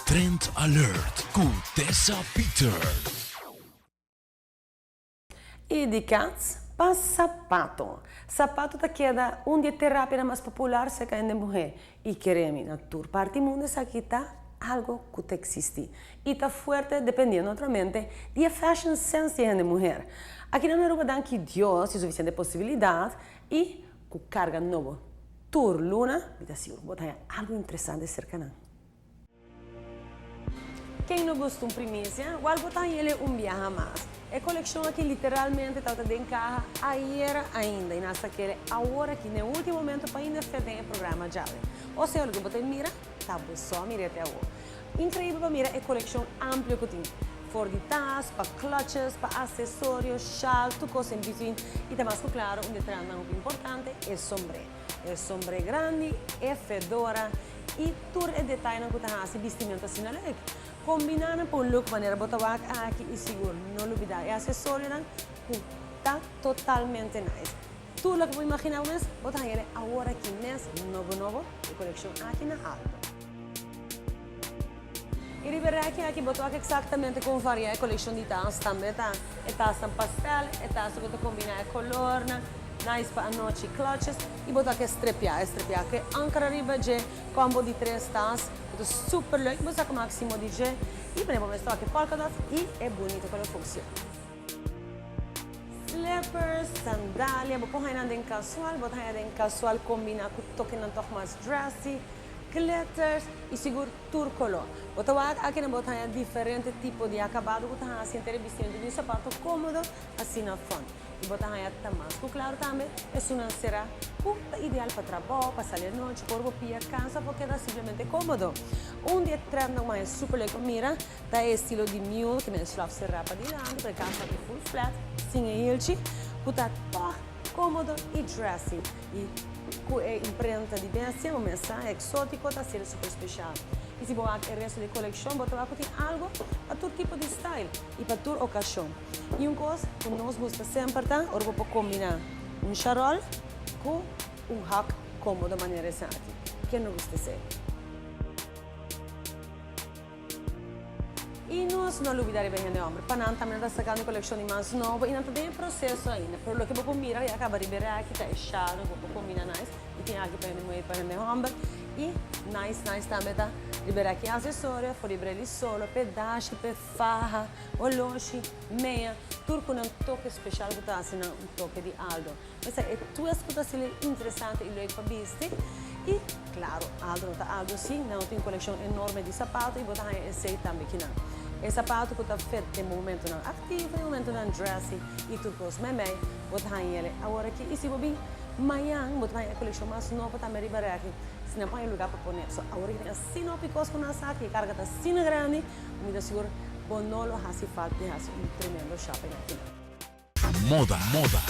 Trend Alert ku Tessa Peters. I di kats pa sapato. Sapato ta keda un di e terapianan mas popular serka hende muhé. I kere mi, na tur parti mundu esaki ta algo ku ta eksistí i ta fuerte dependiendo naturalmente di e fashion sense di e hende muher. Aki na Aruba danki Dios tin sufisiente posibilidat i Ku karga nobo tur luna, mi ta sigur ku bo ta haña algu interesante serka nan. Ken no gusta un primisia? Wal bo ta haña el'e un biaha mas. E kolekshon aki literalmente tabata den kaha ayera ainda i nan a sak'el'e awor aki n'e ultimo momento pa ainda fet den e programa djawe. Osea loke bo ta mira ta bo so a mira te awor. Inkreibel pa mira e kolekshon amplio ku tin. For di tas, pa clutches, pa asesorio, shal, tur kos en between. I ta mas ku klaro un di e trendnan hopi importante, e sombré. E sombré grandi, e fedora i tur e detayenan ku ta hasi bistimentu asina leuk. Kombiná nan pa un look manera bo ta wak aki i sigur no lubidá e asesorionan ku ta totalmente nice. Tur loke bo imaginá bo mes, bo ta haña el awor aki mes nobo nobo e kolekshon aki na Aldo. I riba e rèki aki bo ta wak eksaktamente kon variá e kolekshon di tas tambe ta. E tasnan pastel, e tasnan ku ta kombiná e kolornan, nice pa anochi, clutches, i bo ta wak e strepiá, e strepiá ku e ankara riba dje, kombo di tres tas ku ta super leuk, bo saka máksimo di dje i pone bo mes ta wak e polka dots i e bunito kolor fucsia. Slippers, sandalia, bo por haña nan den kasual, bo ta haña den kasual kombiná ku tokenan tòg mas dressy. Glitters y sigur tur color. Bo ta wak aki nan bo ta haña diferente tipo di acabado cu ta haci henter e bistimentu di un sapato comodo asina fun. Y bo ta haña ta mas cu claro tambe esunnan cera cu ta ideal pa trabao, pa sali anochi, por bo pia cansa of keda simplemente comodo. Un di e trendnan cu bo haña super leuk pa mira ta e estilo di mule cu men slof cera pa dilanti pero e cansa aki full flat sin e hilchi cu ta toch comodo y dressy. I ku e imprenta di bestia bo mes sa eksótiko ta ser super speshal. I si bo wak e resto di e kolekshon bo ta wak ku tin algu pa tur tipo di style i pa tur okashon. I un kos ku nos gusta semper ta ora bo por kombiná un sharol ku un hak kómodo manera esaki. Ken no gusta esei? I nos no lubida riba e hende homber. Pa nan tambe nan ta sacando e coleccion di mas nobo i nan ta den e proceso ainda. Pero loke bo por mira ya caba riba e reki ta e shalnan cu bo por combina nice. I tin aki pa hende muhe i pa hende homber. I nice nice tambe ta riba e reki accesorio for di breli solo p'e dashi, p'e faha, oloshi, mea, tur cu nan toke special cu ta haci nan un toke di Aldo. Mester e twist cu ta asina interesante y leuk pa bisti. Y, claro, Aldo no ta Aldo sin nan no tin un coleccion enorme di sapato y bo ta haña esey tambe kinan. E sapato cu ta fit den bo momentonan activo, den momentonan dressy y tur cos meimei, bo ta haña el'e awor aki. Y si bo bin mañan, bo ta haña e coleccion mas nobo tambe riba reki, si nan por haña lugar pa pone. So, awor aki tin asina hopi cos cu nan sa aki, e carga ta asina grandi, mi ta sigur bo no lo haci falta di haci un tremendo shopping akinan. Moda, moda.